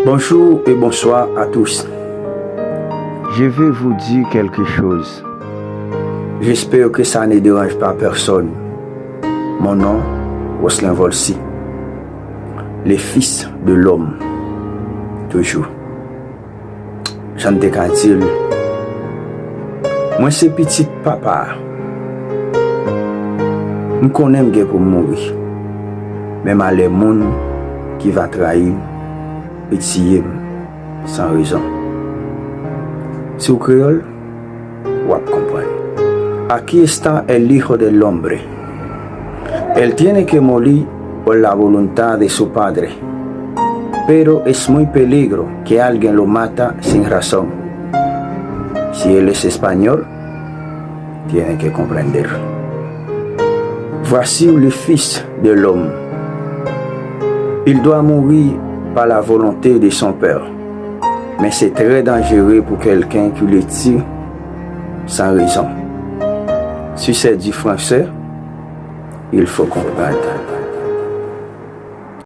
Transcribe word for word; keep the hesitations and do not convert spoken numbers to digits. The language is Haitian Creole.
Bonjour et bonsoir à tous. Je vais vous dire quelque chose. J'espère que ça ne dérange pas personne. Mon nom, Roslin Volcy, le fils de l'homme, toujours. Jan n te ka di l, mwen se pitit papa a. M konnen m gen pou m mouri, men malè moun ki va trayi m e tiye m san rezon. Si w kreyòl, w ap konprann. Aquí está el Hijo del Hombre. Él tiene que morir por la voluntad de su padre. Pero es muy peligro que alguien lo mata sin razón. Si él es español, tiene que comprender. Voici le Fils de l'homme. Il doit mourir par la volonté de son père. Mais c'est très dangereux pour quelqu'un qui le tue sans raison. Si c'est du français, il faut comprendre.